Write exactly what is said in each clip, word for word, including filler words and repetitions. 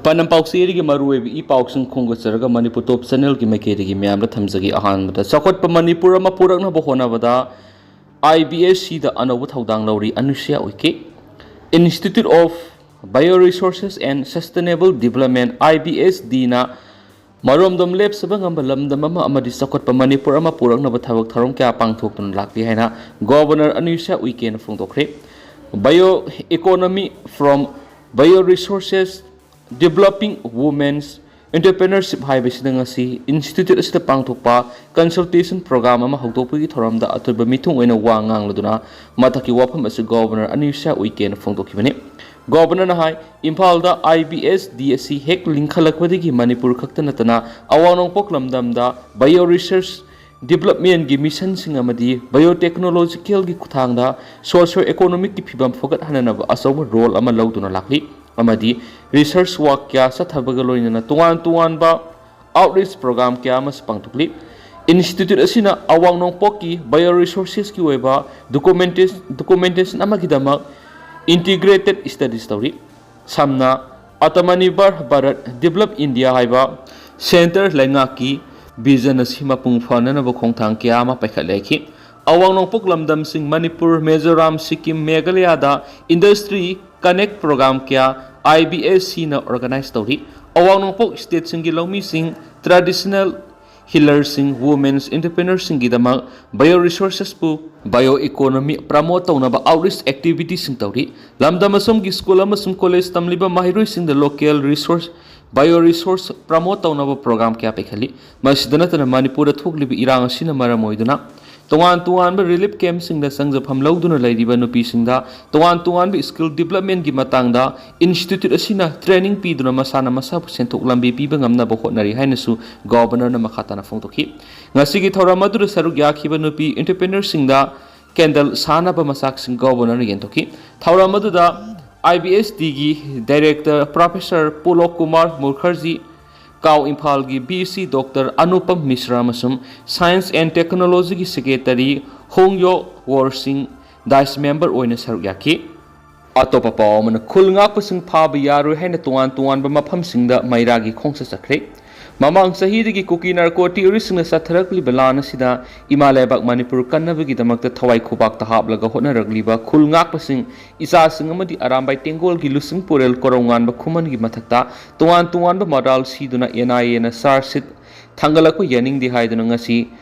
ꯄꯥꯟꯗꯝ ꯄꯥꯎꯆꯦꯗꯒꯤ ꯃꯔꯨꯑꯣꯏꯕ ꯏ ꯄꯥꯎꯁꯤꯡ ꯈꯣꯝꯒꯠꯆꯔꯒ ꯃꯅꯤꯄꯨꯔ ꯇꯣꯞ ꯆꯦꯅꯦꯜꯒꯤ ꯃꯥꯏꯀꯩꯗꯒꯤ ꯃꯌꯥꯝꯗ ꯊꯝꯖꯒꯦ꯫ ꯑꯍꯥꯟꯕꯗ, ꯆꯥꯎꯈꯠꯄ ꯃꯅꯤꯄꯨꯔ ꯑꯃ ꯄꯨꯔꯛꯅꯕ ꯍꯣꯠꯅꯕꯗ I B S C ꯗ ꯑꯅꯧꯕ ꯊꯧꯗꯥꯡ ꯂꯧꯔꯤ ꯑꯅꯨꯁ꯭ꯌꯥ ꯎꯏꯀꯦ꯫ Institute of Bioresources and Sustainable Development, I B S D ꯅ ꯃꯔꯣꯝꯗꯣꯝ ꯂꯦꯞꯆꯕ ꯉꯝꯕ ꯂꯝꯗꯝ ꯑꯃ ꯑꯃꯗꯤ ꯆꯥꯎꯈꯠꯄ ꯃꯅꯤꯄꯨꯔ ꯑꯃ ꯄꯨꯔꯛꯅꯕ ꯊꯕꯛ ꯊꯧꯔꯝ ꯀꯌꯥ ꯄꯥꯡꯊꯣꯛꯇꯨꯅ ꯂꯥꯛꯂꯤ ꯍꯥꯏꯅ governor ꯑꯅꯨꯁ꯭ꯌꯥ ꯎꯏꯀꯦꯅ ꯐꯣꯡꯗꯣꯛꯈ꯭ꯔꯦ꯫ Bio economy from bioresources, developing women's entrepreneurship ꯍꯥꯏꯕꯁꯤꯗ ꯉꯁꯤ ꯏꯟꯁꯇꯤꯇ꯭ꯌꯨꯠ ꯑꯁꯤꯗ ꯄꯥꯡꯊꯣꯛꯄ consultation program ꯑꯃ ꯍꯧꯗꯣꯛꯄꯒꯤ ꯊꯧꯔꯝꯗ ꯑꯆꯧꯕ ꯃꯤꯊꯨꯡ ꯑꯣꯏꯅ ꯋꯥ ꯉꯥꯡꯂꯗꯨꯅ ꯃꯊꯛꯀꯤ ꯋꯥꯐꯝ ꯑꯁꯤ ꯒꯣꯕꯔꯅꯔ ꯑꯅꯨꯁ꯭ꯌꯥ ꯎꯏꯀꯦꯅ ꯐꯣꯡꯗꯣꯛꯈꯤꯕꯅꯤ꯫ ꯒꯣꯕꯔꯅꯔꯅ ꯍꯥꯏ, ꯏꯝꯐꯥꯜꯗ I B S D ꯑꯁꯤ ꯍꯦꯛ ꯂꯤꯡꯈꯠꯂꯛꯄꯗꯒꯤ ꯃꯅꯤꯄꯨꯔ ꯈꯛꯇ ꯅꯠꯇꯅ ꯑꯋꯥꯡ ꯅꯣꯡꯄꯣꯛ ꯂꯝꯗꯝꯗ bio research developmentꯀꯤ ꯃꯤꯁꯟꯁꯤꯡ ꯑꯃꯗꯤ biotechnologicalꯒꯤ ꯈꯨꯠꯊꯥꯡꯗ socio economicꯀꯤ ꯐꯤꯕꯝ ꯐꯒꯠꯍꯟꯅꯅꯕ ꯑꯆꯧꯕ role ꯑꯃ ꯂꯧꯗꯨꯅ ꯂꯥꯛꯂꯤ ꯑꯃꯗꯤ research work ꯀꯌꯥ ꯆꯠꯊꯕꯒ ꯂꯣꯏꯅꯅ ꯇꯣꯉꯥꯟ ꯇꯣꯉꯥꯟꯕ outreach program ꯀꯌꯥ ꯑꯃꯁꯨ ꯄꯥꯡꯊꯣꯛꯂꯤ꯫ ꯏꯟꯁꯇꯤꯇ꯭ꯌꯨꯠ ꯑꯁꯤꯅ ꯑꯋꯥꯡ ꯅꯣꯡꯄꯣꯛꯀꯤ bioresourcesꯀꯤ ꯑꯣꯏꯕ documentation, documentation ꯑꯃꯒꯤꯗꯃꯛ integrated studies ꯇꯧꯔꯤ꯫ ꯁꯝꯅ Atmanirbhar Bharat Develop India ꯍꯥꯏꯕ centre ꯂꯩꯉꯥꯛꯀꯤ vision ꯑꯁꯤ ꯃꯄꯨꯡ ꯐꯥꯅꯅꯕ ꯈꯣꯡꯊꯥꯡ ꯀꯌꯥ ꯑꯃ ꯄꯥꯏꯈꯠꯂꯦ꯫ ꯑꯋꯥꯡ ꯅꯣꯡꯄꯣꯛ ꯂꯝꯗꯝꯁꯤꯡ ꯃꯅꯤꯄꯨꯔ, ꯃꯤꯖꯣꯔꯥꯝ, ꯁꯤꯛꯀꯤꯝ, ꯃꯦꯘꯥꯂꯌꯥꯗ industry connect program ꯀꯌꯥ I B S Cꯅ organize ꯇꯧꯔꯤ꯫ ꯑꯋꯥꯡ ꯅꯣꯡꯄꯣꯛ stateꯁꯤꯡꯒꯤ ꯂꯧꯃꯤꯁꯤꯡ, traditional healerꯁꯤꯡ, women's entrepreneurꯁꯤꯡꯒꯤꯗꯃꯛ bioresourcesꯄꯨ bioeconomy promote ꯇꯧꯅꯕ outreach activityꯁꯤꯡ ꯇꯧꯔꯤ꯫ ꯂꯝꯗꯝ ꯑꯁꯣꯝꯒꯤ school ꯑꯃꯁꯨꯡ college ꯇꯝꯂꯤꯕ ꯃꯍꯩꯔꯣꯏꯁꯤꯡꯗ local resource, bioresource promote ꯇꯧꯅꯕ program ꯀꯌꯥ ꯄꯥꯏꯈꯠꯂꯤ꯫ ꯃꯁꯤꯗ ꯅꯠꯇꯅ ꯃꯅꯤꯄꯨꯔꯗ ꯊꯣꯛꯂꯤꯕ ꯏꯔꯥꯡ ꯑꯁꯤꯅ ꯃꯔꯝ ꯑꯣꯏꯗꯨꯅ ꯇꯣꯉꯥꯟ ꯇꯣꯉꯥꯟꯕ relief campꯁꯤꯡꯗ ꯆꯪꯖꯐꯝ ꯂꯧꯗꯨꯅ ꯂꯩꯔꯤꯕ ꯅꯨꯄꯤꯁꯤꯡꯗ ꯇꯣꯉꯥꯟ ꯇꯣꯉꯥꯟꯕ skill developmentꯀꯤ ꯃꯇꯥꯡꯗ ꯏꯟꯁꯇꯤꯇ꯭ꯌꯨꯠ ꯑꯁꯤꯅ training ꯄꯤꯗꯨꯅ ꯃꯁꯥꯅ ꯃꯁꯥꯕꯨ ꯁꯦꯟꯊꯣꯛ ꯂꯝꯕꯤ ꯄꯤꯕ ꯉꯝꯅꯕ ꯍꯣꯠꯅꯔꯤ ꯍꯥꯏꯅꯁꯨ ꯒꯣꯕꯔꯅꯔꯅ ꯃꯈꯥ ꯇꯥꯅ ꯐꯣꯡꯗꯣꯛꯈꯤ꯫ ꯉꯁꯤꯒꯤ ꯊꯧꯔꯝ ꯑꯗꯨꯗ ꯁꯔꯨꯛ ꯌꯥꯈꯤꯕ ꯅꯨꯄꯤ entrepreneurꯁꯤꯡꯗ candle ꯁꯥꯅꯕ ꯃꯆꯥꯛꯁꯤꯡ ꯒꯣꯕꯔꯅꯔꯅ ꯌꯦꯟꯊꯣꯛꯈꯤ꯫ ꯊꯧꯔꯝ ꯑꯗꯨꯗ I B S Dꯒꯤ director professor ꯄꯨꯂꯣꯛ Kumar Mukherjee, ꯀꯥꯎ ꯏꯝꯐꯥꯜꯒꯤ V C doctor ꯑꯅꯨꯄꯝ ꯃꯤꯁ꯭ꯔꯥ ꯑꯃꯁꯨꯡ science and technologyꯒꯤ secretary ꯍꯣꯡꯌꯣ ꯋꯣꯔꯁꯤꯡ ꯗꯥꯏꯁ member ꯑꯣꯏꯅ ꯁꯔꯨꯛ ꯌꯥꯈꯤ꯫ ꯑꯇꯣꯞꯄ ꯄꯥꯎ ꯑꯃꯅ, ꯈꯨꯜ ꯉꯥꯛꯄꯁꯤꯡ ꯐꯥꯕ ꯌꯥꯔꯣꯏ ꯍꯥꯏꯅ ꯇꯣꯉꯥꯟ ꯇꯣꯉꯥꯟꯕ ꯃꯐꯝꯁꯤꯡꯗ ꯃꯩꯔꯥꯒꯤ ꯈꯣꯡꯆꯠ ꯆꯠꯈ꯭ꯔꯦ꯫ ꯃꯃꯥꯡ ꯆꯍꯤꯗꯒꯤ ꯀꯨꯀꯤ ꯅꯥꯔꯀꯣ ꯇꯦꯔꯣꯔꯤꯁꯁꯤꯡꯅ ꯆꯠꯊꯔꯛꯂꯤꯕ ꯂꯥꯟ ꯑꯁꯤꯗ ꯏꯃꯥ ꯂꯩꯕꯥꯛ ꯃꯅꯤꯄꯨꯔ ꯀꯟꯅꯕꯒꯤꯗꯃꯛꯇ ꯊꯋꯥꯏ ꯈꯨꯕꯥꯛꯇ ꯍꯥꯞꯂꯒ ꯍꯣꯠꯅꯔꯛꯂꯤꯕ ꯈꯨꯜ ꯉꯥꯛꯄꯁꯤꯡ, ꯏꯆꯥꯁꯤꯡ ꯑꯃꯗꯤ ꯑꯔꯥꯝꯕꯥꯏ ꯇꯦꯡꯒꯣꯜꯒꯤ ꯂꯨꯆꯤꯡ ꯄꯨꯔꯦꯜ ꯀꯣꯔꯧꯉꯥꯟꯕ ꯈꯨꯃꯟꯒꯤ ꯃꯊꯛꯇ ꯇꯣꯉꯥꯟ ꯇꯣꯉꯥꯟꯕ ꯃꯔꯥꯜ ꯁꯤꯗꯨꯅ ꯑꯦꯟ ꯑꯥꯏ ꯑꯦꯅ ꯆꯥꯔꯖ ꯁꯤꯠ ꯊꯥꯡꯒꯠꯂꯛꯄ ꯌꯥꯅꯤꯡꯗꯦ ꯍꯥꯏꯗꯨꯅ ꯉꯁꯤ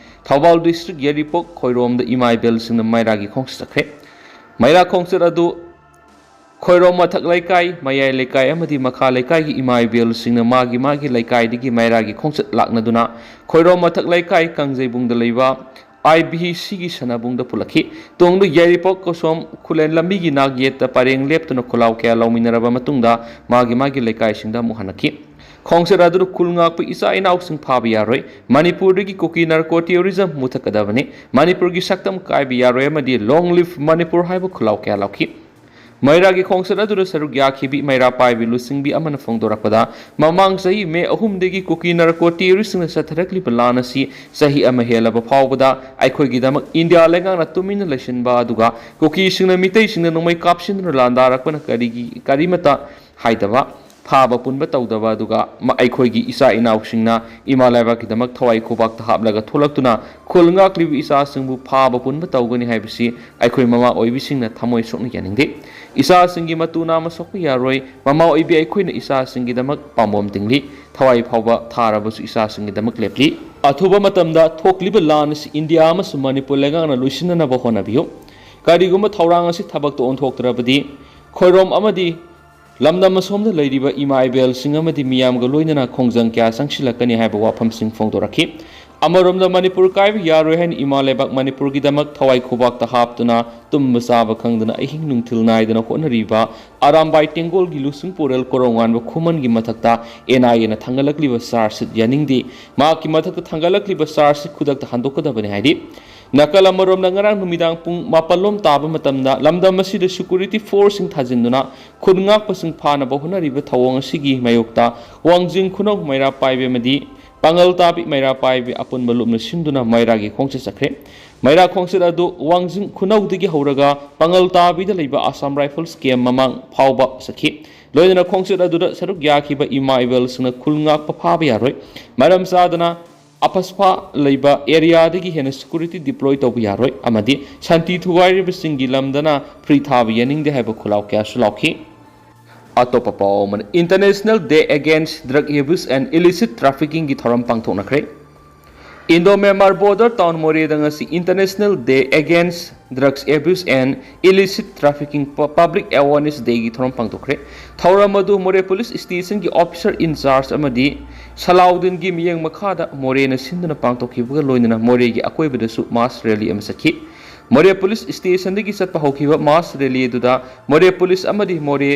ꯊꯧꯕꯥꯜ ꯗꯤꯁꯇ꯭ꯔꯤꯛ ꯌꯥꯏꯔꯤꯄꯣꯛ ꯈꯣꯏꯔꯣꯝꯗ ꯏꯃꯥ ꯏꯕꯦꯜꯁꯤꯡꯅ ꯃꯩꯔꯥꯒꯤ ꯈꯣꯡꯆꯠ ꯆꯠꯈ꯭ꯔꯦ꯫ ꯃꯩꯔꯥ ꯈꯣꯡꯆꯠ ꯑꯗꯨ ꯈꯣꯏꯔꯣꯝ ꯃꯊꯛ ꯂꯩꯀꯥꯏ, ꯃꯌꯥꯏ ꯂꯩꯀꯥꯏ ꯑꯃꯗꯤ ꯃꯈꯥ ꯂꯩꯀꯥꯏꯒꯤ ꯏꯃꯥ ꯏꯕꯦꯜꯁꯤꯡꯅ ꯃꯥꯒꯤ ꯃꯥꯒꯤ ꯂꯩꯀꯥꯏꯗꯒꯤ ꯃꯩꯔꯥꯒꯤ ꯈꯣꯡꯆꯠ ꯂꯥꯛꯅꯗꯨꯅ ꯈꯣꯏꯔꯣꯝ ꯃꯊꯛ ꯂꯩꯀꯥꯏ ꯀꯥꯡꯖꯩꯕꯨꯡꯗ ꯂꯩꯕ ꯑꯥꯏ ꯕꯤ ꯁꯤꯒꯤ ꯁꯅꯥꯕꯨꯡꯗ ꯄꯨꯜꯂꯛꯈꯤ꯫ ꯇꯨꯡꯗ ꯌꯥꯏꯔꯤꯄꯣꯛ ꯀꯁꯣꯝ ꯈꯨꯂꯦꯟ ꯂꯝꯕꯤꯒꯤ ꯅꯥꯛ ꯌꯦꯠꯇ ꯄꯔꯦꯡ ꯂꯦꯞꯇꯨꯅ ꯈꯣꯜꯂꯥꯎ ꯀꯌꯥ ꯂꯥꯎꯃꯤꯟꯅꯔꯕ ꯃꯇꯨꯡꯗ ꯃꯥꯒꯤ ꯃꯥꯒꯤ ꯂꯩꯀꯥꯏꯁꯤꯡꯗ ꯑꯃꯨꯛ ꯍꯟꯅꯈꯤ꯫ ꯈꯣꯡꯆꯠ ꯑꯗꯨꯗ ꯈꯨꯜ ꯉꯥꯛꯄ ꯏꯆꯥ ꯏꯅꯥꯎꯁꯤꯡ ꯐꯥꯕ ꯌꯥꯔꯣꯏ, ꯃꯅꯤꯄꯨꯔꯗꯒꯤ ꯀꯨꯀꯤ ꯅꯥꯔꯀꯣ ꯇꯦꯔꯣꯔꯤꯖꯝ ꯃꯨꯊꯠꯀꯗꯕꯅꯤ, ꯃꯅꯤꯄꯨꯔꯒꯤ ꯁꯛꯇꯝ ꯀꯥꯏꯕ ꯌꯥꯔꯣꯏ ꯑꯃꯗꯤ "Long live Manipur" ꯍꯥꯏꯕ ꯈꯣꯜꯂꯥꯎ ꯀꯌꯥ ꯂꯥꯎꯈꯤ꯫ ꯃꯩꯔꯥꯒꯤ ꯈꯣꯡꯆꯠ ꯑꯗꯨꯗ ꯁꯔꯨꯛ ꯌꯥꯈꯤꯕꯤ ꯃꯩꯔꯥ ꯄꯥꯏꯕꯤ ꯂꯨꯆꯤꯡꯕꯤ ꯑꯃꯅ ꯐꯣꯡꯗꯣꯔꯛꯄꯗ, ꯃꯃꯥꯡ ꯆꯍꯤ ꯃꯦ ꯑꯍꯨꯝꯗꯒꯤ ꯀꯨꯀꯤ ꯅꯥꯔꯀꯣ ꯇꯦꯔꯣꯔꯤꯁꯁꯤꯡꯅ ꯆꯠꯊꯔꯛꯂꯤꯕ ꯂꯥꯟ ꯑꯁꯤ ꯆꯍꯤ ꯑꯃ ꯍꯦꯜꯂꯕ ꯐꯥꯎꯕꯗ ꯑꯩꯈꯣꯏꯒꯤꯗꯃꯛ ꯏꯟꯗꯤꯌꯥ ꯂꯩꯉꯥꯛꯅ ꯇꯨꯃꯤꯟꯅ ꯂꯩꯁꯤꯟꯕ, ꯑꯗꯨꯒ ꯀꯨꯀꯤꯁꯤꯡꯅ ꯃꯤꯇꯩꯁꯤꯡꯅ ꯅꯣꯡꯃꯩ ꯀꯥꯞꯁꯤꯟꯗꯨꯅ ꯂꯥꯟꯗꯥꯔꯛꯄꯅ ꯀꯔꯤꯒꯤ ꯀꯔꯤꯃꯠꯇ ꯍꯥꯏꯗꯕ, ꯐꯥꯕ ꯄꯨꯟꯕ ꯇꯧꯗꯕ, ꯑꯗꯨꯒ ꯃ-, ꯑꯩꯈꯣꯏꯒꯤ ꯏꯆꯥ ꯏꯅꯥꯎꯁꯤꯡꯅ ꯏꯃꯥ ꯂꯩꯕꯥꯛꯀꯤꯗꯃꯛ ꯊꯋꯥꯏ ꯈꯨꯕꯥꯛꯇ ꯍꯥꯞꯂꯒ ꯊꯣꯛꯂꯛꯇꯨꯅ ꯈꯨꯜ ꯉꯥꯛꯂꯤꯕ ꯏꯆꯥꯁꯤꯡꯕꯨ ꯐꯥꯕ ꯄꯨꯟꯕ ꯇꯧꯒꯅꯤ ꯍꯥꯏꯕꯁꯤ ꯑꯩꯈꯣꯏ ꯃꯃꯥ ꯑꯣꯏꯕꯤꯁꯤꯡꯅ ꯊꯃꯣꯏ ꯁꯣꯛꯅ ꯌꯥꯅꯤꯡꯗꯦ꯫ ꯏꯆꯥꯁꯤꯡꯒꯤ ꯃꯇꯨ ꯅꯥꯝꯃ ꯁꯣꯛꯄ ꯌꯥꯔꯣꯏ꯫ ꯃꯃꯥ ꯑꯣꯏꯕꯤ ꯑꯩꯈꯣꯏꯅ ꯏꯆꯥꯁꯤꯡꯒꯤꯗꯃꯛ ꯄꯥꯝꯕꯣꯝ ꯇꯤꯡꯂꯤ꯫ ꯊꯋꯥꯏ ꯐꯥꯎꯕ ꯊꯥꯔꯕꯁꯨ ꯏꯆꯥꯁꯤꯡꯒꯤꯗꯃꯛ ꯂꯦꯞꯂꯤ꯫ ꯑꯊꯨꯕ ꯃꯇꯝꯗ ꯊꯣꯛꯂꯤꯕ ꯂꯥꯟ ꯑꯁꯤ ꯏꯟꯗꯤꯌꯥ ꯑꯃꯁꯨꯡ ꯃꯅꯤꯄꯨꯔ ꯂꯩꯉꯥꯛꯅ ꯂꯣꯏꯁꯤꯟꯅꯅꯕ ꯍꯣꯠꯅꯕꯤꯌꯨ꯫ ꯀꯔꯤꯒꯨꯝꯕ ꯊꯧꯔꯥꯡ ꯑꯁꯤ ꯊꯕꯛꯇ ꯑꯣꯟꯊꯣꯛꯇ꯭ꯔꯕꯗꯤ ꯈꯣꯏꯔꯣꯝ ꯑꯃꯗꯤ ꯂꯝꯗꯝ ꯑꯁꯣꯝꯗ ꯂꯩꯔꯤꯕ ꯏꯃꯥ ꯏꯕꯦꯜꯁꯤꯡ ꯑꯃꯗꯤ ꯃꯤꯌꯥꯝꯒ ꯂꯣꯏꯅꯅ ꯈꯣꯡꯖꯪ ꯀꯌꯥ ꯆꯪꯁꯤꯜꯂꯛꯀꯅꯤ ꯍꯥꯏꯕ ꯋꯥꯐꯝꯁꯤꯡ ꯐꯣꯡꯗꯣꯔꯛꯈꯤ꯫ ꯑꯃꯔꯣꯝꯗ ꯃꯅꯤꯄꯨꯔ ꯀꯥꯏꯕ ꯌꯥꯔꯣꯏ ꯍꯥꯏꯅ ꯏꯃꯥ ꯂꯩꯕꯥꯛ ꯃꯅꯤꯄꯨꯔꯒꯤꯗꯃꯛ ꯊꯋꯥꯏ ꯈꯨꯕꯥꯛꯇ ꯍꯥꯞꯇꯨꯅ ꯇꯨꯝꯕ ꯆꯥꯕ ꯈꯪꯗꯅ ꯑꯍꯤꯡ ꯅꯨꯡꯊꯤꯜ ꯅꯥꯏꯗꯅ ꯍꯣꯠꯅꯔꯤꯕ ꯑꯔꯥꯝꯕꯥꯏ ꯇꯦꯡꯒꯣꯜꯒꯤ ꯂꯨꯆꯤꯡ ꯄꯨꯔꯦꯜ ꯀꯣꯔꯧꯉꯥꯟꯕ ꯈꯨꯃꯟꯒꯤ ꯃꯊꯛꯇ ꯑꯦꯟ ꯑꯥꯏ ꯑꯦꯅ ꯊꯥꯡꯒꯠꯂꯛꯂꯤꯕ ꯆꯥꯔꯖ ꯁꯤꯠ ꯌꯥꯅꯤꯡꯗꯦ꯫ ꯃꯍꯥꯛꯀꯤ ꯃꯊꯛꯇ ꯊꯥꯡꯒꯠꯂꯛꯂꯤꯕ ꯆꯥꯔꯖ ꯁꯤꯠ ꯈꯨꯗꯛꯇ ꯍꯟꯗꯣꯛꯀꯗꯕꯅꯤ ꯍꯥꯏꯔꯤ꯫ ꯅꯥꯀꯜ ꯑꯃꯔꯣꯝꯗ ꯉꯔꯥꯡ ꯅꯨꯃꯤꯗꯥꯡ ꯄꯨꯡ ꯃꯥꯄꯜ ꯂꯣꯝ ꯇꯥꯕ ꯃꯇꯝꯗ ꯂꯝꯗꯝ ꯑꯁꯤꯗ ꯁꯦꯀ꯭ꯌꯨꯔꯤꯇꯤ ꯐꯣꯔꯁꯁꯤꯡ ꯊꯥꯖꯤꯟꯗꯨꯅ ꯈꯨꯟ ꯉꯥꯛꯄꯁꯤꯡ ꯐꯥꯅꯕ ꯍꯣꯠꯅꯔꯤꯕ ꯊꯧꯑꯣꯡ ꯑꯁꯤꯒꯤ ꯃꯥꯌꯣꯛꯇ ꯋꯥꯡꯖꯤꯡ ꯈꯨꯅꯧ ꯃꯩꯔꯥ ꯄꯥꯏꯕꯤ ꯑꯃꯗꯤ ꯄꯥꯉꯜ ꯇꯥꯕꯤ ꯃꯩꯔꯥ ꯄꯥꯏꯕꯤ ꯑꯄꯨꯟꯕ ꯂꯨꯞꯅ ꯁꯤꯟꯗꯨꯅ ꯃꯩꯔꯥꯒꯤ ꯈꯣꯡꯆꯠ ꯆꯠꯈ꯭ꯔꯦ꯫ ꯃꯩꯔꯥ ꯈꯣꯡꯆꯠ ꯑꯗꯨ ꯋꯥꯡꯖꯤꯡ ꯈꯨꯅꯧꯗꯒꯤ ꯍꯧꯔꯒ ꯄꯥꯉꯜ ꯇꯥꯕꯤꯗ ꯂꯩꯕ Assam Rifles camp ꯃꯃꯥꯡ ꯐꯥꯎꯕ ꯆꯠꯈꯤ꯫ ꯂꯣꯏꯅꯅ ꯈꯣꯡꯆꯠ ꯑꯗꯨꯗ ꯁꯔꯨꯛ ꯌꯥꯈꯤꯕ ꯏꯃꯥ ꯏꯕꯦꯜꯁꯤꯡꯅ ꯈꯨꯜ ꯉꯥꯛꯄ ꯐꯥꯕ ꯌꯥꯔꯣꯏ꯫ ꯃꯔꯝ ꯆꯥꯗꯅ ꯑꯄꯁꯐꯥ ꯂꯩꯕ areaꯗꯒꯤ ꯍꯦꯟꯅ security deploy ꯇꯧꯕ ꯌꯥꯔꯣꯏ ꯑꯃꯗꯤ ꯁꯥꯟꯇꯤ ꯊꯨꯒꯥꯏꯔꯤꯕꯁꯤꯡꯒꯤ ꯂꯝꯗꯅ free ꯊꯥꯕ ꯌꯥꯅꯤꯡꯗꯦ ꯍꯥꯏꯕ ꯈꯨꯜꯂꯥꯎ ꯀꯌꯥꯁꯨ ꯂꯥꯎꯈꯤ꯫ ꯑꯇꯣꯞꯄ ꯄꯥꯎ ꯑꯃꯅ, International Day Against Drug Abuse and Illicit Traffickingꯒꯤ ꯊꯧꯔꯝ ꯄꯥꯡꯊꯣꯛꯅꯈ꯭ꯔꯦ꯫ Indo Myanmar border town ꯃꯣꯔꯦꯗ ꯉꯁꯤ International Day Against Drugs Abuse and Illicit Trafficking Public Awareness Dayꯒꯤ ꯊꯧꯔꯝ ꯄꯥꯡꯊꯣꯛꯈ꯭ꯔꯦ꯫ ꯊꯧꯔꯝ ꯑꯗꯨ ꯃꯣꯔꯦ police stationꯒꯤ officer in charge ꯑꯃꯗꯤ ꯁꯂꯥꯎꯗꯤꯟꯒꯤ ꯃꯤꯠꯌꯦꯡ ꯃꯈꯥꯗ ꯃꯣꯔꯦꯅ ꯁꯤꯟꯗꯨꯅ ꯄꯥꯡꯊꯣꯛꯈꯤꯕꯒ ꯂꯣꯏꯅꯅ ꯃꯣꯔꯦꯒꯤ ꯑꯀꯣꯏꯕꯗꯁꯨ mass rally ꯑꯃ ꯆꯠꯈꯤ꯫ ꯃꯣꯔꯦ police stationꯗꯒꯤ ꯆꯠꯄ ꯍꯧꯈꯤꯕ mass rally ꯑꯗꯨꯗ ꯃꯣꯔꯦ police ꯑꯃꯗꯤ ꯃꯣꯔꯦ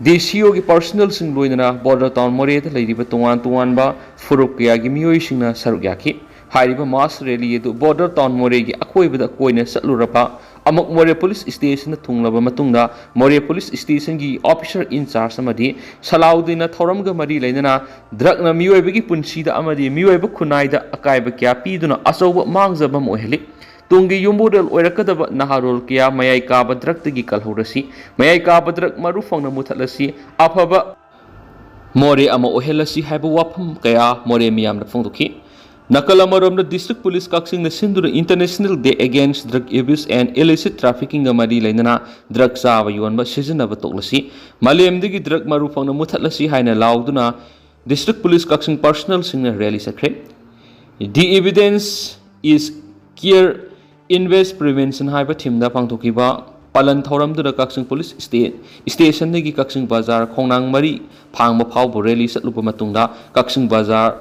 DCOꯒꯤ personnelꯁꯤꯡ ꯂꯣꯏꯅꯅ border town ꯃꯣꯔꯦꯗ ꯂꯩꯔꯤꯕ ꯇꯣꯉꯥꯟ ꯇꯣꯉꯥꯟꯕ ꯐꯨꯔꯨꯞ ꯀꯌꯥꯒꯤ ꯃꯤꯑꯣꯏꯁꯤꯡꯅ ꯁꯔꯨꯛ ꯌꯥꯈꯤ꯫ ꯍꯥꯏꯔꯤꯕ mass rally ꯑꯗꯨ border town ꯃꯣꯔꯦꯒꯤ ꯑꯀꯣꯏꯕꯗ ꯀꯣꯏꯅ ꯆꯠꯂꯨꯔꯕ ꯑꯃꯨꯛ ꯃꯣꯔꯦ police stationꯗ ꯊꯨꯡꯂꯕ ꯃꯇꯨꯡꯗ ꯃꯣꯔꯦ police stationꯒꯤ officer in charge ꯑꯃꯗꯤ ꯁꯂꯥꯎꯗꯤꯟꯅ ꯊꯧꯔꯝꯒ ꯃꯔꯤ ꯂꯩꯅꯅ drugꯅ ꯃꯤꯑꯣꯏꯕꯒꯤ ꯄꯨꯟꯁꯤꯗ ꯑꯃꯗꯤ ꯃꯤꯑꯣꯏꯕ ꯈꯨꯟꯅꯥꯏꯗ ꯑꯀꯥꯏꯕ ꯀꯌꯥ ꯄꯤꯗꯨꯅ ꯑꯆꯧꯕ ꯃꯥꯡꯖꯕ ꯑꯃ ꯑꯣꯏꯍꯜꯂꯤ꯫ ꯇꯨꯡꯒꯤ ꯌꯨꯝꯕꯨꯔꯦꯜ ꯑꯣꯏꯔꯛꯀꯗꯕ ꯅꯍꯥꯔꯣꯜ ꯀꯌꯥ ꯃꯌꯥꯏ ꯀꯥꯕ drugꯇꯒꯤ ꯀꯜꯍꯧꯔꯁꯤ, ꯃꯌꯥꯏ ꯀꯥꯕ drug ꯃꯔꯨ ꯐꯪꯅ ꯃꯨꯊꯠꯂꯁꯤ, ꯑꯐꯕ ꯃꯣꯔꯦ ꯑꯃ ꯑꯣꯏꯍꯜꯂꯁꯤ ꯍꯥꯏꯕ ꯋꯥꯐꯝ ꯀꯌꯥ ꯃꯣꯔꯦ ꯃꯤꯌꯥꯝꯅ ꯐꯣꯡꯗꯣꯛꯈꯤ꯫ ꯅꯥꯀꯜ ꯑꯃꯔꯣꯝꯗ district police ꯀꯛꯆꯤꯡꯅ ꯁꯤꯟꯗꯨꯅ International Day Against Drug Abuse and Illicit Traffickingꯒ ꯃꯔꯤ ꯂꯩꯅꯅ drug ꯆꯥꯕ ꯌꯣꯟꯕ ꯁꯤꯖꯤꯟꯅꯕ ꯇꯣꯛꯂꯁꯤ, ꯃꯥꯂꯦꯝꯗꯒꯤ drug ꯃꯔꯨ ꯐꯪꯅ ꯃꯨꯊꯠꯂꯁꯤ ꯍꯥꯏꯅ ꯂꯥꯎꯗꯨꯅ district police ꯀꯛꯆꯤꯡ personnelꯁꯤꯡꯅ rally ꯆꯠꯈ꯭ꯔꯦ꯫ The Evidence is Care Invest Prevention ꯍꯥꯏꯕ themeꯗ ꯄꯥꯡꯊꯣꯛꯈꯤꯕ ꯄꯥꯂꯟ ꯊꯧꯔꯝꯗꯨꯗ ꯀꯛꯆꯤꯡ police station stationꯗꯒꯤ ꯀꯛꯆꯤꯡ ꯕꯖꯥꯔ ꯈꯣꯡꯅꯥꯡ ꯃꯔꯤ ꯐꯥꯡꯕ ꯐꯥꯎꯕ rally ꯆꯠꯂꯨꯕ ꯃꯇꯨꯡꯗ ꯀꯛꯆꯤꯡ ꯕꯖꯥꯔ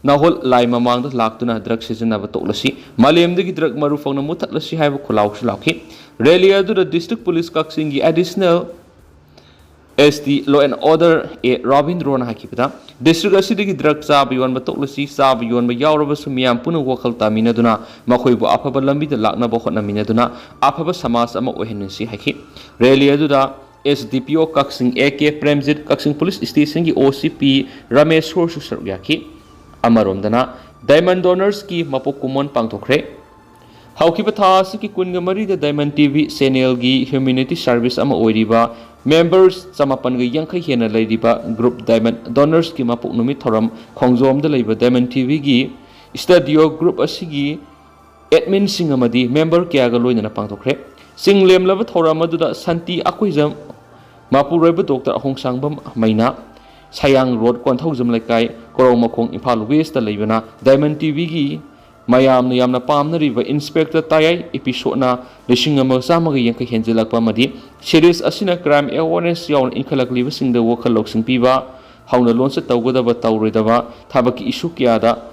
ꯅꯥꯍꯣꯜ ꯂꯥꯏ ꯃꯃꯥꯡꯗ ꯂꯥꯛꯇꯨꯅ drug ꯁꯤꯖꯤꯟꯅꯕ ꯇꯣꯛꯂꯁꯤ, ꯃꯥꯂꯦꯝꯗꯒꯤ drug ꯃꯔꯨ ꯐꯪꯅ ꯃꯨꯊꯠꯂꯁꯤ ꯍꯥꯏꯕ ꯈꯨꯜꯂꯥꯎꯁꯨ ꯂꯥꯎꯈꯤ꯫ Rally ꯑꯗꯨꯗ district police ꯀꯛꯆꯤꯡꯒꯤ additional SP Law and Order A ꯔꯕꯤꯟꯗ꯭ꯔꯣꯅ ꯍꯥꯏꯈꯤꯕꯗ, district ꯑꯁꯤꯗꯒꯤ drug ꯆꯥꯕ ꯌꯣꯟꯕ ꯇꯣꯛꯂꯁꯤ, ꯆꯥꯕ ꯌꯣꯟꯕ ꯌꯥꯎꯔꯕꯁꯨ ꯃꯤꯌꯥꯝ ꯄꯨꯟꯅ ꯋꯥꯈꯜ ꯇꯥꯃꯤꯟꯅꯗꯨꯅ ꯃꯈꯣꯏꯕꯨ ꯑꯐꯕ ꯂꯝꯕꯤꯗ ꯂꯥꯛꯅꯕ ꯍꯣꯠꯅꯃꯤꯟꯅꯗꯨꯅ ꯑꯐꯕ ꯁꯃꯥꯖ ꯑꯃ ꯑꯣꯏꯍꯟꯃꯤꯟꯅꯁꯤ ꯍꯥꯏꯈꯤ꯫ Rally ꯑꯗꯨꯗ SDPO Kakching A K Premjit, Kakching police stationꯒꯤ OCP ꯔꯃꯦꯁꯣꯔꯁꯨ ꯁꯔꯨꯛ ꯌꯥꯈꯤ꯫ ꯑꯃꯔꯣꯝꯗꯅ, Diamond Donors-ꯀꯤ ꯃꯄꯣꯛ ꯀꯨꯝꯑꯣꯟ ꯄꯥꯡꯊꯣꯛꯈ꯭ꯔꯦ꯫ ꯍꯧꯈꯤꯕ ꯊꯥ ꯑꯁꯤꯒꯤ ꯀꯨꯟꯒ ꯃꯔꯤꯗ Diamond T V channel-ꯒꯤ humanity service ꯑꯃ ꯑꯣꯏꯔꯤꯕ members ꯆꯃꯥꯄꯟꯒ ꯌꯥꯡꯈꯩ ꯍꯦꯟꯅ ꯂꯩꯔꯤꯕ group Diamond Donors-ꯀꯤ ꯃꯄꯣꯛ ꯅꯨꯃꯤꯠ ꯊꯧꯔꯝ ꯈꯣꯡꯖꯣꯝꯗ ꯂꯩꯕ Diamond T V-ꯒꯤ studio group ꯑꯁꯤꯒꯤ admin-ꯁꯤꯡ ꯑꯃꯗꯤ member ꯀꯌꯥꯒ ꯂꯣꯏꯅꯅ ꯄꯥꯡꯊꯣꯛꯈ꯭ꯔꯦ꯫ ꯆꯤꯡ ꯂꯦꯝꯂꯕ ꯊꯧꯔꯝ ꯑꯗꯨꯗ ꯁꯥꯟꯇꯤ ꯑꯀꯣꯏꯖꯝ, ꯃꯄꯨꯔꯣꯏꯕ ꯗꯣꯛꯇꯔ ꯑꯍꯣꯡꯁꯥꯡꯕꯝ ꯃꯩꯅꯥ, ꯁꯌꯥꯡ ꯔꯣꯗ, ꯀꯣꯟꯊꯧꯖꯝ ꯂꯩꯀꯥꯏ, ꯀꯣꯔꯧꯃꯈꯣꯡ, ꯏꯝꯐꯥꯜ West-ꯇ ꯂꯩꯕꯅ Diamond T V-ꯒꯤ ꯃꯌꯥꯝꯅ ꯌꯥꯝꯅ ꯄꯥꯝꯅꯔꯤꯕ Inspector ꯇꯌꯥꯏ episode-ꯅ ꯂꯤꯁꯤꯡ ꯑꯃꯒ ꯆꯥꯝꯃꯒ ꯌꯥꯡꯈꯩ ꯍꯦꯟꯖꯤꯜꯂꯛꯄ ꯑꯃꯗꯤ series ꯑꯁꯤꯅ crime awareness ꯌꯥꯎꯅ ꯏꯟꯈꯠꯂꯛꯂꯤꯕꯁꯤꯡꯗ ꯋꯥꯈꯜ ꯂꯧꯁꯤꯡ ꯄꯤꯕ, ꯍꯧꯅ ꯂꯣꯟꯆꯠ ꯇꯧꯒꯗꯕ ꯇꯧꯔꯣꯏꯗꯕ ꯊꯕꯛꯀꯤ issue ꯀꯌꯥꯗ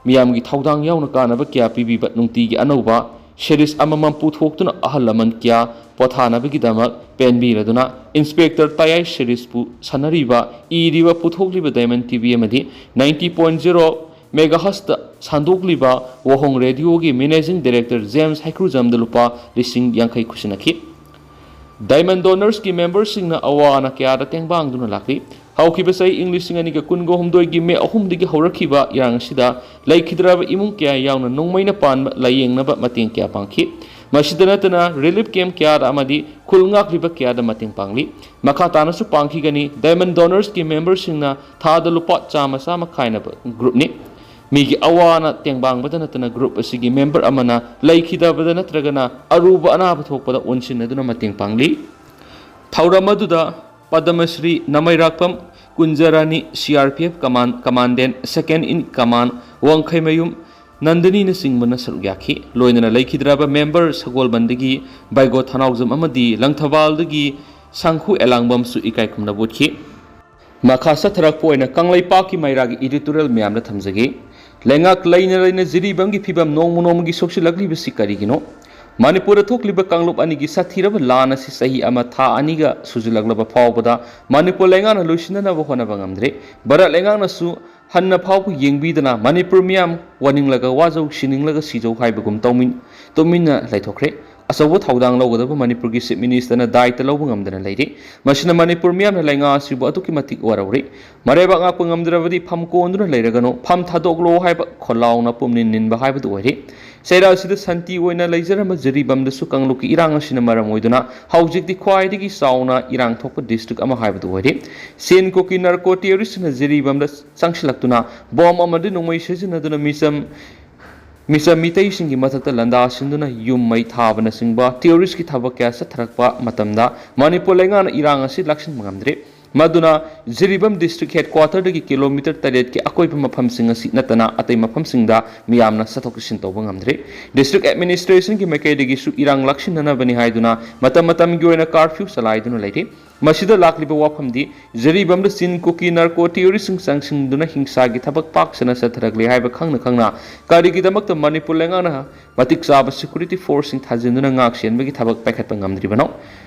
ꯃꯤꯌꯥꯝꯒꯤ ꯊꯧꯗꯥꯡ ꯌꯥꯎꯅ ꯀꯥꯟꯅꯕ ꯀꯌꯥ ꯄꯤꯕꯤꯕ ꯅꯨꯡꯇꯤꯒꯤ ꯑꯅꯧꯕ series ꯑꯃꯃꯝ ꯄꯨꯊꯣꯛꯇꯨꯅ ꯑꯍꯜ ꯂꯃꯟ ꯀꯌꯥ ꯄꯣꯊꯥꯅꯕꯒꯤꯗꯃꯛ ꯄꯦꯟꯕꯤꯔꯗꯨꯅ Inspector ꯇꯌꯥꯏ series-ꯄꯨ ꯁꯥꯟꯅꯔꯤꯕ, ꯏꯔꯤꯕ, ꯄꯨꯊꯣꯛꯂꯤꯕ Diamond T V ꯑꯃꯗꯤ ninety point zero megahertz-ꯇ ꯁꯟꯗꯣꯛꯂꯤꯕ ꯋꯥꯍꯣꯡ radio-ꯒꯤ managing director ꯖꯦꯝꯁ ꯍꯩꯀ꯭ꯔꯨꯖꯝꯗ ꯂꯨꯄꯥ ꯂꯤꯁꯤꯡ ꯌꯥꯡꯈꯩ ꯈꯨꯠꯁꯤꯟꯅꯈꯤ꯫ Diamond Donors-ꯀꯤ member-ꯁꯤꯡꯅ ꯑꯋꯥ ꯑꯅꯥ ꯀꯌꯥꯗ ꯇꯦꯡꯕꯥꯡꯗꯨꯅ ꯂꯥꯛꯂꯤ꯫ ꯍꯧꯈꯤꯕ ꯆꯍꯤ ꯏꯪ ꯂꯤꯁꯤꯡ ꯑꯅꯤꯒ ꯀꯨꯟꯒ ꯍꯨꯝꯗꯣꯏꯒꯤ ꯃꯦ ꯑꯍꯨꯝꯗꯒꯤ ꯍꯧꯔꯛꯈꯤꯕ ꯏꯔꯥꯡ ꯑꯁꯤꯗ ꯂꯩꯈꯤꯗ꯭ꯔꯕ ꯏꯃꯨꯡ ꯀꯌꯥ ꯌꯥꯎꯅ ꯅꯣꯡꯃꯩꯅ ꯄꯥꯟꯕ ꯂꯥꯌꯦꯡꯅꯕ ꯃꯇꯦꯡ ꯀꯌꯥ ꯄꯥꯡꯈꯤ꯫ ꯃꯁꯤꯗ ꯅꯠꯇꯅ relief camp ꯀꯌꯥꯗ ꯑꯃꯗꯤ ꯈꯨꯜ ꯉꯥꯛꯂꯤꯕ ꯀꯌꯥꯗ ꯃꯇꯦꯡ ꯄꯥꯡꯂꯤ꯫ ꯃꯈꯥ ꯇꯥꯅꯁꯨ ꯄꯥꯡꯈꯤꯒꯅꯤ꯫ Diamond Donors-ꯀꯤ member-ꯁꯤꯡꯅ ꯊꯥꯗ ꯂꯨꯄꯥ ꯆꯥꯝꯃ ꯆꯥꯝꯃ ꯈꯥꯏꯅꯕ group-ꯅꯤ꯫ ꯃꯤꯒꯤ ꯑꯋꯥ ꯑꯅꯥ ꯇꯦꯡꯕꯥꯡꯕꯗ ꯅꯠꯇꯅ group ꯑꯁꯤꯒꯤ member ꯑꯃꯅ ꯂꯩꯈꯤꯗꯕꯗ ꯅꯠꯇ꯭ꯔꯒꯅ ꯑꯔꯨꯕ ꯑꯅꯥꯕ ꯊꯣꯛꯄꯗ ꯑꯣꯟꯁꯤꯟꯅꯗꯨꯅ ꯃꯇꯦꯡ ꯄꯥꯡꯂꯤ꯫ ꯊꯧꯔꯝ ꯑꯗꯨꯗ ꯄꯗꯃ ꯁ꯭ꯔꯤ ꯅꯃꯩꯔꯥꯛꯄꯝ ꯀꯨꯟꯖꯔꯥꯅꯤ, C R P F command, commandant, second in command, ꯋꯥꯡꯈꯩꯃꯌꯨꯝ ꯅꯟꯗꯅꯤꯅꯆꯤꯡꯕꯅ ꯁꯔꯨꯛ ꯌꯥꯈꯤ꯫ ꯂꯣꯏꯅꯅ ꯂꯩꯈꯤꯗ꯭ꯔꯕ member ꯁꯒꯣꯜꯕꯟꯗꯒꯤ ꯕꯩꯒꯣ ꯊꯅꯥꯎꯖꯝ ꯑꯃꯗꯤ ꯂꯪꯊꯕꯥꯜꯗꯒꯤ ꯁꯪꯈꯨ ꯑꯦꯂꯥꯡꯕꯝꯁꯨ ꯏꯀꯥꯏ ꯈꯨꯝꯅꯕ ꯎꯠꯈꯤ꯫ ꯃꯈꯥ ꯆꯠꯊꯔꯛꯄ ꯑꯣꯏꯅ ꯀꯪꯂꯩꯄꯥꯛꯀꯤ ꯃꯩꯔꯥꯒꯤ editorial ꯃꯌꯥꯝꯗ ꯊꯝꯖꯒꯦ꯫ ꯂꯩꯉꯥꯛ ꯂꯩꯅ ꯂꯩꯅ ꯖꯤꯔꯤꯕꯥꯝꯒꯤ ꯐꯤꯕꯝ ꯅꯣꯡꯃ ꯅꯣꯡꯃꯒꯤ ꯁꯣꯛꯆꯤꯜꯂꯛꯂꯤꯕꯁꯤ ꯀꯔꯤꯒꯤꯅꯣ? ꯃꯅꯤꯄꯨꯔꯗ ꯊꯣꯛꯂꯤꯕ ꯀꯥꯡꯂꯨꯞ ꯑꯅꯤꯒꯤ ꯁꯥꯊꯤꯔꯕ ꯂꯥꯟ ꯑꯁꯤ ꯆꯍꯤ ꯑꯃ ꯊꯥ ꯑꯅꯤꯒ ꯁꯨꯖꯤꯜꯂꯛꯂꯕ ꯐꯥꯎꯕꯗ ꯃꯅꯤꯄꯨꯔ ꯂꯩꯉꯥꯛꯅ ꯂꯣꯏꯁꯤꯟꯅꯅꯕ ꯍꯣꯠꯅꯕ ꯉꯝꯗ꯭ꯔꯦ꯫ ꯚꯥꯔꯠ ꯂꯩꯉꯥꯛꯅꯁꯨ ꯍꯟꯅ ꯐꯥꯎꯕ ꯌꯦꯡꯕꯤꯗꯅ ꯃꯅꯤꯄꯨꯔ ꯃꯤꯌꯥꯝ ꯋꯥꯅꯤꯡꯂꯒ ꯋꯥꯖꯧ, ꯁꯤꯅꯤꯡꯂꯒ ꯁꯤꯖꯧ ꯍꯥꯏꯕꯒꯨꯝ ꯇꯧꯃꯤꯟ-, ꯇꯨꯃꯤꯟꯅ ꯂꯩꯊꯣꯛꯈ꯭ꯔꯦ꯫ ꯑꯆꯧꯕ ꯊꯧꯗꯥꯡ ꯂꯧꯒꯗꯕ ꯃꯅꯤꯄꯨꯔꯒꯤ Chief Minister ꯅ ꯗꯥꯏꯇ ꯂꯧꯕ ꯉꯝꯗꯅ ꯂꯩꯔꯤ꯫ ꯃꯁꯤꯅ ꯃꯅꯤꯄꯨꯔ ꯃꯤꯌꯥꯝꯅ ꯂꯩꯉꯥꯛ ꯑꯁꯤꯕꯨ ꯑꯗꯨꯛꯀꯤ ꯃꯇꯤꯛ ꯋꯥꯔꯧꯔꯤ꯫ ꯃꯔꯩꯕꯥꯛ ꯉꯥꯛꯄ ꯉꯝꯗ꯭ꯔꯕꯗꯤ ꯐꯝ ꯀꯣꯟꯗꯨꯅ ꯂꯩꯔꯒꯅꯨ, ꯐꯝ ꯊꯥꯗꯣꯛꯂꯣ ꯍꯥꯏꯕ ꯈꯣꯜꯂꯥꯎꯅ ꯄꯨꯝꯅꯤꯟ ꯅꯤꯟꯕ ꯍꯥꯏꯕꯗꯨ ꯑꯣꯏꯔꯤ꯫ ꯆꯩꯔꯥ ꯑꯁꯤꯗ ꯁꯥꯟꯇꯤ ꯑꯣꯏꯅ ꯂꯩꯖꯔꯝꯕ ꯖꯤꯔꯤꯕꯥꯝꯗꯁꯨ ꯀꯥꯡꯂꯨꯞꯀꯤ ꯏꯔꯥꯡ ꯑꯁꯤꯅ ꯃꯔꯝ ꯑꯣꯏꯗꯨꯅ ꯍꯧꯖꯤꯛꯇꯤ ꯈ꯭ꯋꯥꯏꯗꯒꯤ ꯆꯥꯎꯅ ꯏꯔꯥꯡ ꯊꯣꯛꯄ district ꯑꯃ ꯍꯥꯏꯕꯗꯨ ꯑꯣꯏꯔꯤ꯫ ꯆꯤꯟ ꯀꯨꯀꯤ narco terrorist ꯁꯤꯡꯅ ꯖꯤꯔꯤꯕꯥꯝꯗ ꯆꯪꯁꯤꯜꯂꯛꯇꯨꯅ ꯕꯣꯝ ꯑꯃꯗꯤ ꯅꯣꯡꯃꯩ ꯁꯤꯖꯤꯟꯅꯗꯨꯅ ꯃꯤꯆꯝ ꯃꯤꯆꯝ ꯃꯤꯇꯩꯁꯤꯡꯒꯤ ꯃꯊꯛꯇ ꯂꯥꯟꯗꯥꯁꯤꯟꯗꯨꯅ ꯌꯨꯝ ꯃꯩ ꯊꯥꯕꯅꯆꯤꯡꯕ terrorist ꯀꯤ ꯊꯕꯛ ꯀꯌꯥ ꯆꯠꯊꯔꯛꯄ ꯃꯇꯝꯗ ꯃꯅꯤꯄꯨꯔ ꯂꯩꯉꯥꯛꯅ ꯏꯔꯥꯡ ꯑꯁꯤ ꯂꯥꯛꯁꯤꯟꯕ ꯉꯝꯗ꯭ꯔꯤ꯫ ꯃꯗꯨꯅ ꯖꯤꯔꯤꯕꯥꯝ district headquarter ꯗꯒꯤ kilometre ꯇꯔꯦꯠꯀꯤ ꯑꯀꯣꯏꯕ ꯃꯐꯝꯁꯤꯡ ꯑꯁꯤ ꯅꯠꯇꯅ ꯑꯇꯩ ꯃꯐꯝꯁꯤꯡꯗ ꯃꯤꯌꯥꯝꯅ ꯆꯠꯊꯣꯛ ꯆꯠꯁꯤꯟ ꯇꯧꯕ ꯉꯝꯗ꯭ꯔꯤ꯫ District administration ꯒꯤ ꯃꯥꯏꯀꯩꯗꯒꯤꯁꯨ ꯏꯔꯥꯡ ꯂꯥꯛꯁꯤꯟꯅꯅꯕꯅꯤ ꯍꯥꯏꯗꯨꯅ ꯃꯇꯝ ꯃꯇꯝꯒꯤ ꯑꯣꯏꯅ curfew ꯆꯂꯥꯏꯗꯨꯅ ꯂꯩꯔꯤ꯫ ꯃꯁꯤꯗ ꯂꯥꯛꯂꯤꯕ ꯋꯥꯐꯝꯗꯤ ꯖꯤꯔꯤꯕꯥꯝꯗ ꯆꯤꯟ ꯀꯨꯀꯤ narco terrorist ꯁꯤꯡ ꯆꯪꯁꯤꯟꯗꯨꯅ ꯍꯤꯡꯁꯥꯒꯤ ꯊꯕꯛ ꯄꯥꯛ ꯁꯟꯅ ꯆꯠꯊꯔꯛꯂꯤ ꯍꯥꯏꯕ ꯈꯪꯅ ꯈꯪꯅ ꯀꯔꯤꯒꯤꯗꯃꯛꯇ ꯃꯅꯤꯄꯨꯔ ꯂꯩꯉꯥꯛꯅ ꯃꯇꯤꯛ ꯆꯥꯕ security force ꯁꯤꯡ ꯊꯥꯖꯤꯟꯗꯨꯅ ꯉꯥꯛ ꯁꯦꯟꯕꯒꯤ ꯊꯕꯛ ꯄꯥꯏꯈꯠꯄ ꯉꯝꯗ꯭ꯔꯤꯕꯅꯣ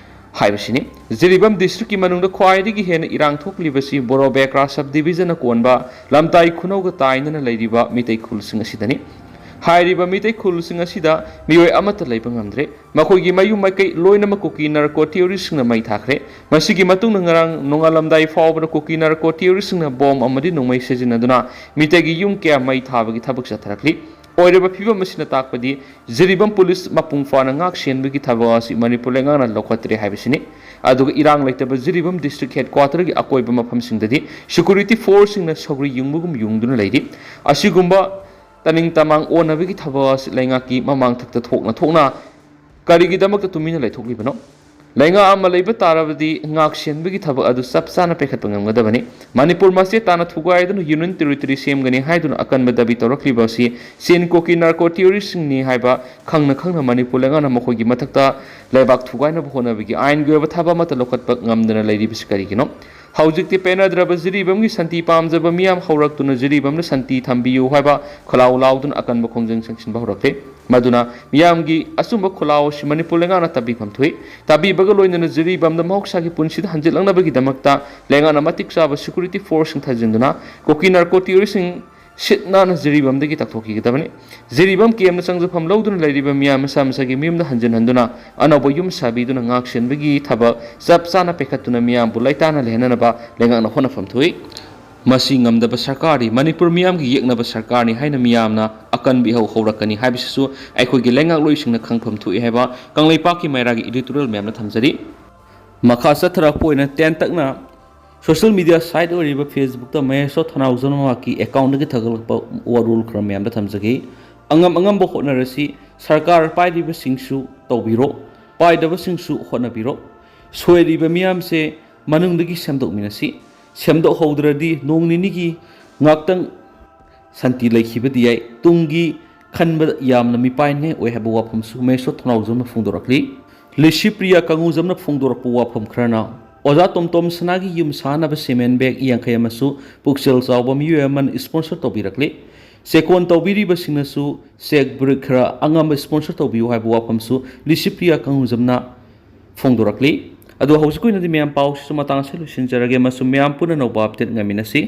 ꯍꯥꯏꯕꯁꯤꯅꯤ꯫ ꯖꯤꯔꯤꯕꯥꯝ district ꯀꯤ ꯃꯅꯨꯡꯗ ꯈ꯭ꯋꯥꯏꯗꯒꯤ ꯍꯦꯟꯅ ꯏꯔꯥꯡ ꯊꯣꯛꯂꯤꯕꯁꯤ ꯕꯣꯔꯣ ꯕꯦꯀ꯭ꯔꯥ sub division ꯅ ꯀꯣꯟꯕ ꯂꯝꯇꯥꯏ ꯈꯨꯅꯧꯒ ꯇꯥꯏꯅꯅ ꯂꯩꯔꯤꯕ ꯃꯤꯇꯩ ꯈꯨꯜꯁꯤꯡ ꯑꯁꯤꯗꯅꯤ꯫ ꯍꯥꯏꯔꯤꯕ ꯃꯤꯇꯩ ꯈꯨꯜꯁꯤꯡ ꯑꯁꯤꯗ ꯃꯤꯑꯣꯏ ꯑꯃꯠꯇ ꯂꯩꯕ ꯉꯝꯗ꯭ꯔꯦ꯫ ꯃꯈꯣꯏꯒꯤ ꯃꯌꯨꯝ ꯃꯥꯏꯀꯩ ꯂꯣꯏꯅꯃꯛ ꯀꯨꯀꯤ narco terrorist ꯁꯤꯡꯅ ꯃꯩ ꯊꯥꯈ꯭ꯔꯦ꯫ ꯃꯁꯤꯒꯤ ꯃꯇꯨꯡꯗ ꯉꯔꯥꯡ ꯅꯣꯡꯉꯥꯜꯂꯝꯗꯥꯏ ꯐꯥꯎꯕꯗ ꯀꯨꯀꯤ narco terrorist ꯁꯤꯡꯅ ꯕꯣꯝ ꯑꯃꯗꯤ ꯅꯣꯡꯃꯩ ꯁꯤꯖꯤꯟꯅꯗꯨꯅ ꯃꯤꯇꯩꯒꯤ ꯌꯨꯝ ꯀꯌꯥ ꯃꯩ ꯊꯥꯕꯒꯤ ꯊꯕꯛ ꯆꯠꯊꯔꯛꯂꯤ꯫ ꯑꯣꯏꯔꯤꯕ ꯐꯤꯕꯝ ꯑꯁꯤꯅ ꯇꯥꯛꯄꯗꯤ ꯖꯤꯔꯤꯕꯥꯝ ꯄꯨꯂꯤꯁ ꯃꯄꯨꯡ ꯐꯥꯅ ꯉꯥꯛ ꯁꯦꯟꯕꯒꯤ ꯊꯕꯛ ꯑꯁꯤ ꯃꯅꯤꯄꯨꯔ ꯂꯩꯉꯥꯛꯅ ꯂꯧꯈꯠꯇ꯭ꯔꯦ ꯍꯥꯏꯕꯁꯤꯅꯤ꯫ ꯑꯗꯨꯒ ꯏꯔꯥꯡ ꯂꯩꯇꯕ ꯖꯤꯔꯤꯕꯥꯝ district headquarter ꯒꯤ ꯑꯀꯣꯏꯕ ꯃꯐꯝꯁꯤꯡꯗꯗꯤ security force ꯁꯤꯡꯅ ꯁꯧꯒ꯭ꯔꯤ ꯌꯨꯡꯕꯒꯨꯝ ꯌꯨꯡꯗꯨꯅ ꯂꯩꯔꯤ꯫ ꯑꯁꯤꯒꯨꯝꯕ ꯇꯅꯤꯡ ꯇꯃꯥꯡ ꯑꯣꯟꯅꯕꯒꯤ ꯊꯕꯛ ꯑꯁꯤ ꯂꯩꯉꯥꯛꯀꯤ ꯃꯃꯥꯡꯊꯛꯇ ꯊꯣꯛꯅ ꯊꯣꯛꯅ ꯀꯔꯤꯒꯤꯗꯃꯛꯇ ꯇꯨꯃꯤꯟꯅ ꯂꯩꯊꯣꯛꯂꯤꯕꯅꯣ? ꯂꯩꯉꯥꯛ ꯑꯃ ꯂꯩꯕ ꯇꯥꯔꯕꯗꯤ ꯉꯥꯛ ꯁꯦꯟꯕꯒꯤ ꯊꯕꯛ ꯑꯗꯨ ꯆꯞ ꯆꯥꯅ ꯄꯥꯏꯈꯠꯄ ꯉꯝꯒꯗꯕꯅꯤ꯫ ꯃꯅꯤꯄꯨꯔ ꯃꯆꯦꯠ ꯇꯥꯅ ꯊꯨꯒꯥꯏꯗꯨꯅ union territory ꯁꯦꯝꯒꯅꯤ ꯍꯥꯏꯗꯨꯅ ꯑꯀꯟꯕ ꯗꯥꯕꯤ ꯇꯧꯔꯛꯂꯤꯕ ꯑꯁꯤ ꯆꯤꯟ ꯀꯨꯀꯤ narco terrorist ꯁꯤꯡꯅꯤ ꯍꯥꯏꯕ ꯈꯪꯅ ꯈꯪꯅ ꯃꯅꯤꯄꯨꯔ ꯂꯩꯉꯥꯛꯅ ꯃꯈꯣꯏꯒꯤ ꯃꯊꯛꯇ ꯂꯩꯕꯥꯛ ꯊꯨꯒꯥꯏꯅꯕ ꯍꯣꯠꯅꯕꯒꯤ ꯑꯥꯏꯟꯒꯤ ꯑꯣꯏꯕ ꯊꯕꯛ ꯑꯃꯠꯇ ꯂꯧꯈꯠꯄ ꯉꯝꯗꯅ ꯂꯩꯔꯤꯕꯁꯤ ꯀꯔꯤꯒꯤꯅꯣ? ꯍꯧꯖꯤꯛꯇꯤ ꯄꯦꯟꯅꯗ꯭ꯔꯕ ꯖꯤꯔꯤꯕꯥꯝꯒꯤ ꯁꯥꯟꯇꯤ ꯄꯥꯝꯖꯕ ꯃꯤꯌꯥꯝ ꯍꯧꯔꯛꯇꯨꯅ ꯖꯤꯔꯤꯕꯥꯝꯗ ꯁꯥꯟꯇꯤ ꯊꯝꯕꯤꯌꯨ ꯍꯥꯏꯕ ꯈꯣꯜꯂꯥꯎ ꯂꯥꯎꯗꯨꯅ ꯑꯀꯟꯕ ꯈꯣꯡꯖꯪ ꯆꯪꯁꯤꯟꯕ ꯍꯧꯔꯛꯂꯦ꯫ ꯃꯗꯨꯅ ꯃꯤꯌꯥꯝꯒꯤ ꯑꯆꯨꯝꯕ ꯈꯣꯜꯂꯥꯎ ꯑꯁꯤ ꯃꯅꯤꯄꯨꯔ ꯂꯩꯉꯥꯛꯅ ꯇꯥꯕꯤꯐꯝ ꯊꯣꯛꯏ꯫ ꯇꯥꯕꯤꯕꯒ ꯂꯣꯏꯅꯅ ꯖꯤꯔꯤꯕꯥꯝꯗ ꯃꯍꯧꯁꯥꯒꯤ ꯄꯨꯟꯁꯤꯗ ꯍꯟꯖꯤꯜꯂꯛꯅꯕꯒꯤꯗꯃꯛꯇ ꯂꯩꯉꯥꯛꯅ ꯃꯇꯤꯛ ꯆꯥꯕ security force ꯁꯤꯡ ꯊꯥꯖꯤꯟꯗꯨꯅ ꯀꯨꯀꯤ narco terrorist ꯁꯤꯡ ꯁꯤꯠ ꯅꯥꯟꯅ ꯖꯤꯔꯤꯕꯥꯝꯗꯒꯤ ꯇꯥꯛꯊꯣꯛꯈꯤꯒꯗꯕꯅꯤ꯫ ꯖꯤꯔꯤꯕꯥꯝ ꯀꯦꯝꯅ ꯆꯪꯖꯐꯝ ꯂꯧꯗꯨꯅ ꯂꯩꯔꯤꯕ ꯃꯤꯌꯥꯝ ꯃꯁꯥ ꯃꯁꯥꯒꯤ ꯃꯌꯨꯝꯗ ꯍꯟꯖꯤꯟ ꯍꯟꯗꯨꯅ ꯑꯅꯧꯕ ꯌꯨꯝ ꯁꯥꯕꯤꯗꯨꯅ ꯉꯥꯛ ꯁꯦꯟꯕꯒꯤ ꯊꯕꯛ ꯆꯞ ꯆꯥꯅ ꯄꯥꯏꯈꯠꯇꯨꯅ ꯃꯤꯌꯥꯝꯕꯨ ꯂꯩꯇꯥꯅ ꯂꯩꯍꯟꯅꯅꯕ ꯂꯩꯉꯥꯛꯅ ꯍꯣꯠꯅꯐꯝ ꯊꯣꯛꯏ꯫ ꯃꯁꯤ ꯉꯝꯗꯕ ꯁꯔꯀꯥꯔꯅꯤ, ꯃꯅꯤꯄꯨꯔ ꯃꯤꯌꯥꯝꯒꯤ ꯌꯦꯛꯅꯕ ꯁꯔꯀꯥꯔꯅꯤ ꯍꯥꯏꯅ ꯃꯤꯌꯥꯝꯅ ꯑꯀꯟꯕ ꯏꯍꯧ ꯍꯧꯔꯛꯀꯅꯤ ꯍꯥꯏꯕꯁꯤꯁꯨ ꯑꯩꯈꯣꯏꯒꯤ ꯂꯩꯉꯥꯛꯂꯣꯏꯁꯤꯡꯅ ꯈꯪꯐꯝ ꯊꯣꯛꯏ ꯍꯥꯏꯕ ꯀꯪꯂꯩꯄꯥꯛꯀꯤ ꯃꯩꯔꯥꯒꯤ editorial ꯃꯌꯥꯝꯅ ꯊꯝꯖꯔꯤ꯫ ꯃꯈꯥ ꯆꯠꯊꯔꯛꯄ ꯑꯣꯏꯅ ꯇꯦꯟꯇꯛꯅ social media site ꯑꯣꯏꯔꯤꯕ Facebookꯇ ꯃꯍꯦꯁꯣꯔ ꯊꯧꯅꯥꯎꯖꯝ ꯃꯍꯥꯛꯀꯤ accountꯗꯒꯤ ꯊꯥꯒꯠꯂꯛꯄ ꯋꯥꯔꯣꯜ ꯈꯔ ꯃꯌꯥꯝꯗ ꯊꯝꯖꯒꯦ꯫ ꯑꯉꯝ ꯑꯉꯝꯕ ꯍꯣꯠꯅꯔꯁꯤ, ꯁꯔꯀꯥꯔ ꯄꯥꯏꯔꯤꯕꯁꯤꯡꯁꯨ ꯇꯧꯕꯤꯔꯣ, ꯄꯥꯏꯗꯕꯁꯤꯡꯁꯨ ꯍꯣꯠꯅꯕꯤꯔꯣ꯫ ꯁꯣꯏꯔꯤꯕ ꯃꯤꯌꯥꯝꯁꯦ ꯃꯅꯨꯡꯗꯒꯤ ꯁꯦꯝꯗꯣꯛꯃꯤꯟꯅꯁꯤ꯫ ꯁꯦꯝꯗꯣꯛꯍꯧꯗ꯭ꯔꯗꯤ ꯅꯣꯡ ꯅꯤꯅꯤꯒꯤ ꯉꯥꯛꯇꯪ ꯁꯥꯟꯇꯤ ꯂꯩꯈꯤꯕꯗꯤ ꯌꯥꯏ꯫ ꯇꯨꯡꯒꯤ ꯈꯟꯕꯗ ꯌꯥꯝꯅ ꯃꯤꯄꯥꯏꯅꯤꯡꯉꯥꯏ ꯑꯣꯏ ꯍꯥꯏꯕ ꯋꯥꯐꯝꯁꯨ ꯃꯍꯦꯁꯣꯔ ꯊꯧꯅꯥꯎꯖꯝꯅ ꯐꯣꯡꯗꯣꯔꯛꯂꯤ꯫ ꯂꯤꯁꯤꯄ꯭ꯔꯤꯌꯥ ꯀꯪꯉꯨꯖꯝꯅ ꯐꯣꯡꯗꯣꯔꯛꯄ ꯋꯥꯐꯝ ꯈꯔꯅ, ꯑꯣꯖꯥ ꯇꯣꯝꯇꯣꯝ ꯁꯅꯥꯒꯤ ꯌꯨꯝ ꯁꯥꯅꯕ cement bag ꯌꯥꯡꯈꯩ ꯑꯃꯁꯨ ꯄꯨꯛꯆꯦꯜ ꯆꯥꯎꯕ ꯃꯤꯑꯣꯏ ꯑꯃꯅ sponsor ꯇꯧꯕꯤꯔꯛꯂꯤ꯫ ꯆꯦꯛꯀꯣꯟ ꯇꯧꯕꯤꯔꯤꯕꯁꯤꯡꯅꯁꯨ cheque brick ꯈꯔ ꯑꯉꯝꯕ sponsor ꯇꯧꯕꯤꯌꯨ ꯍꯥꯏꯕ ꯋꯥꯐꯝꯁꯨ ꯂꯤꯁꯤꯄ꯭ꯔꯤꯌꯥ ꯀꯪꯉꯨꯖꯝꯅ ꯐꯣꯡꯗꯣꯔꯛꯂꯤ꯫ ꯑꯗꯣ ꯍꯧꯖꯤꯛꯀꯤ ꯑꯣꯏꯅꯗꯤ ꯃꯌꯥꯝ ꯄꯥꯎꯁꯤꯁꯨ ꯃꯇꯥꯡ ꯑꯁꯤꯗ ꯂꯣꯏꯁꯤꯟꯖꯔꯒꯦ ꯑꯃꯁꯨꯡ ꯃꯌꯥꯝ ꯄꯨꯟꯅ ꯑꯅꯧꯕ update ꯉꯥꯏꯃꯤꯟꯅꯁꯤ꯫